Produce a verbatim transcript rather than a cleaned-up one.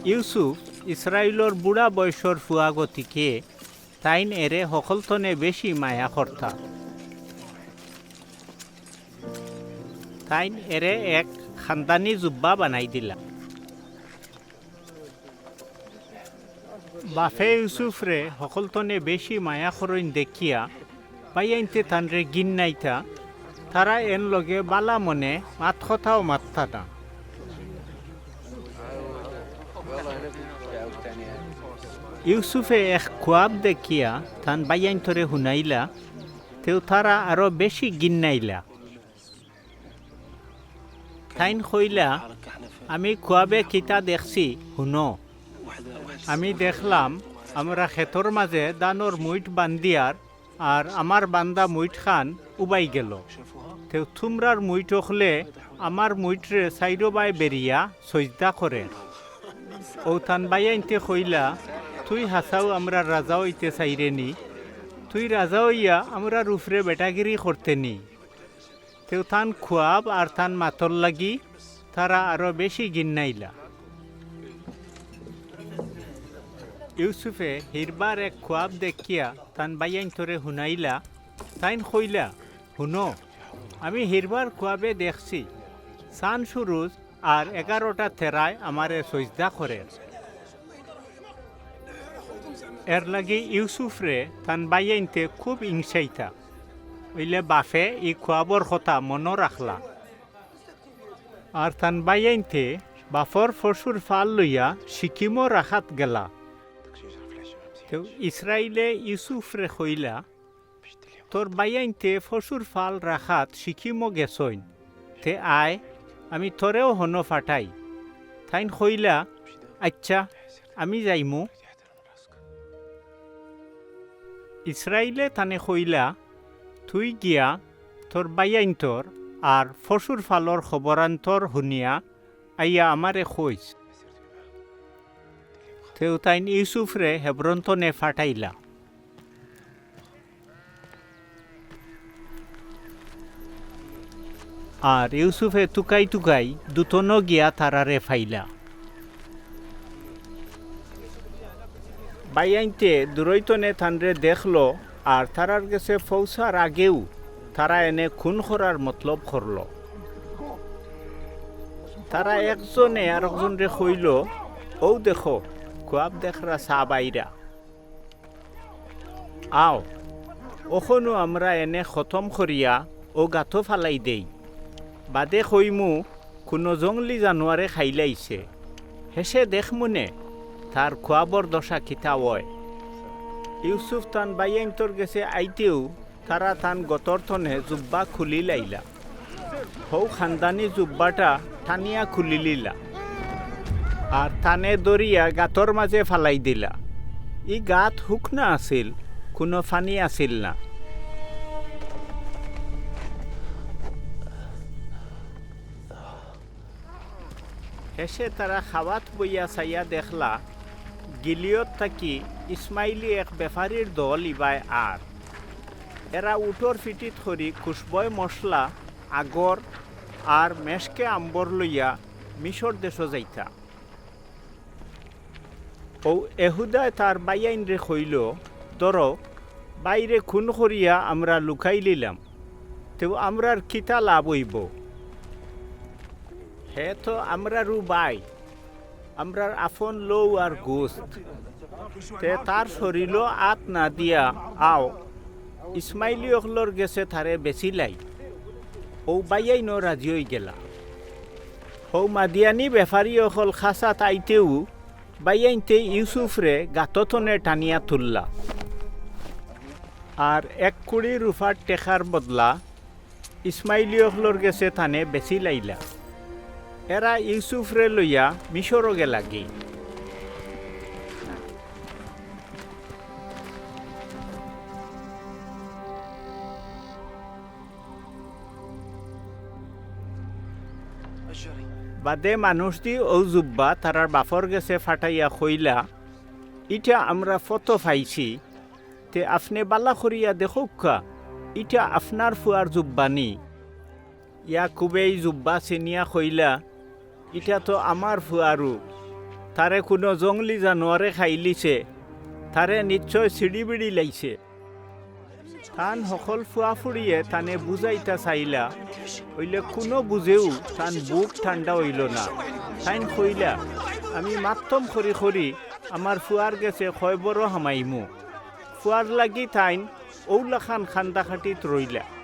ইউসুফ ইসরাইলর বুড়া বয়সর ফুয়া গতিকে তাইন এরে হকলতনে বেশি মায়া করতা। তাইন এরে এক খানদানি জুব্বা বানাই দিলা। বাফে ইউসুফরে হকলতনে বেশি মায়া করইন দেখিয়া ভাইয়াইন্তে তানরে গিন্নাইতা, তারা এন লগে বালা মনে মাত কথাও মাততা না। ইউসুফে এক খুয়াব দেখিয়া তান ভাইয়াইন্তরে হুনাইলা, তেউ তারা আরো বেশি গিন্নাইলা। তাইন কইলা, "আমি খুয়াবে কিতা দেখছি, হুনো। আমি দেখলাম, আমরা খেতর মাঝে ধানর মুইট বান্ধিয়ার, আর আমার বান্ধা মুইট খান উবাই গেল। তেউ তুমরার মুইট অকলে আমার মুইটরে চাইরোবায় বেরিয়া সইজদা করের।" অউ তান ভাইয়াইন্তে কইলা, "তুই হাছাউ আমরার রাজা অইতে চাইরে নি? তুই রাজা অইয়া আমরার উপরে বেটাগিরি করতে নি?" তেউ তান খুয়াব আর তান মাতর লাগি তারা আরো বেশি গিন্নাইলা। ইউসুফে হিরবার এক খুয়াব দেখিয়া তান ভাইয়াইন্তরে হুনাইলা, তাইন কইলা, "হুনো, আমি হিরবার খুয়াবে দেখছি, চান সুরুজ আর এগারোটা তেরায় আমারে সইজদা করের।" এর লাগি ইউসুফরে তান ভাইয়াইন্তে খুব ইংসাইতা। অইলে বাফে ই খুয়াবর কথা মনো রাখলা। আর তান ভাইয়াইন্তে বাফর ফসুর ফাল লইয়া সিকিমো রাখাত গেলা। তেউ ইসরাইলে ইউসুফরে কইলা, "তোর ভাইয়াইন্তে ফসুর ফাল রাখাত সিকিমো গেছইন, তে আয়, আমি তোরেও হনো ফাটাই।" তাইন কইলা, "আইচ্ছা, আমি যাইমু।" ইসরাইলে তানে কইলা, "তুই গিয়া তোর ভাইয়াইন্তর আর ফসুর ফালর খবরান্তর হুনিয়া আইয়া আমারে কইস।" তেউ তাইন ইউসুফরে হেব্রন তনে ফাটাইলা। আর ইউসুফে তুকাই তুকাই দুতনো গিয়া তারারে ফাইলা। ভাইয়াইন্তে দুরইতনে তানরে দেখলো, আর তারার গেছে ফৌসার আগেউ তারা এনে খুন করার মতলব করলো। তারা একজনে আরকজনরে কইলো, "অউ দেখো, খুয়াব দেখরা সাব আইরা। আও, অখনউ আমরা এনে খতম করিয়া অউ গাতো ফালাই দেই। বাদে কইমু, কুনু জংলি জানোয়ারে খাইলাইছে। হেষে দেখমুনে, তার খুয়াবর দশা কিতা অয়।" ইউসুফ তান ভাইয়াইন্তর গেছে আইতেউ তারা তান গতর তনে জুব্বা খুলিলাইলা। হউ খানদানি জুব্বাটা টানিয়া খুলিলিলা। আর তানে ধরিয়া গাতর মাঝে ফালাই দিলা। ই গাত হুকনা আছিল, কুনু ফানি আছিল না। হেষে তারা খাওয়াত বইয়া চাইয়া দেখলা, গিলিয়ত থাকি ইসমাইলি এক বেফারির দল ইবায় আর। এরা উটর ফিটিত করি খুশবয় মশলা, আগর আর মেশকে আম্বর লইয়া মিশর দেশো যাইতা। অউ এহুদায় তার ভাইয়াইনরে কইলো, "ধরো, ভাইরে খুন করিয়া আমরা লুকাইলিলাম, তেউ আমরার কিতা লাভ অইবো? হে তো আমরারউ ভাই, আমরার আফন লউ আর গুস্ত। তে তার শরীলো আত না দিয়া আও, ইসমাইলি অকলর গেছে তারে বেচিলাই।" অউ ভাইয়াইনও রাজি অইগেলা। হউ মাদিয়ানি বেফারি অকল খাসাত আইতেউ ভাইয়াইন্তে ইউসুফরে গাততনে টানিয়া তুললা। আর এক কুড়ি রুফার টেকার বদলা ইসমাইলি অকলর গেছে তানে বেচিলাইলা। এরা ইউসুফরে লইয়া মিশরো গেলাগি। বাদে মানুষদি অউ জুব্বা তারার বাফর গেছে ফাটাইয়া কইলা, "ইটা আমরা ফতো ফাইছি, তে আফনে বালা করিয়া দেখউক্কা, ইটা আফনার ফুয়ার জুব্বা নি?" ইয়াকুবে ই জুব্বা ছিনিয়া কইলা, "ইটা তো আমার ফুয়ারউ, তারে কুনু জংলি জানোয়ারে খাইলিছে, তারে নিশ্চয় ছিড়িবিড়ি লাইছে।" তান হকল ফুয়াফুড়িয়ে তানে বুঝাইতা চাইলা, অইলে কুনু বুঝেউ তান বুক ঠান্ডা অইলো না। তাইন কইলা, "আমি মাত্তম করি করি আমার ফুয়ার গেছে কয়বরো হামাইমু।" ফুয়ার লাগি তাইন অউলাখান কান্দাকাটিত রইলা।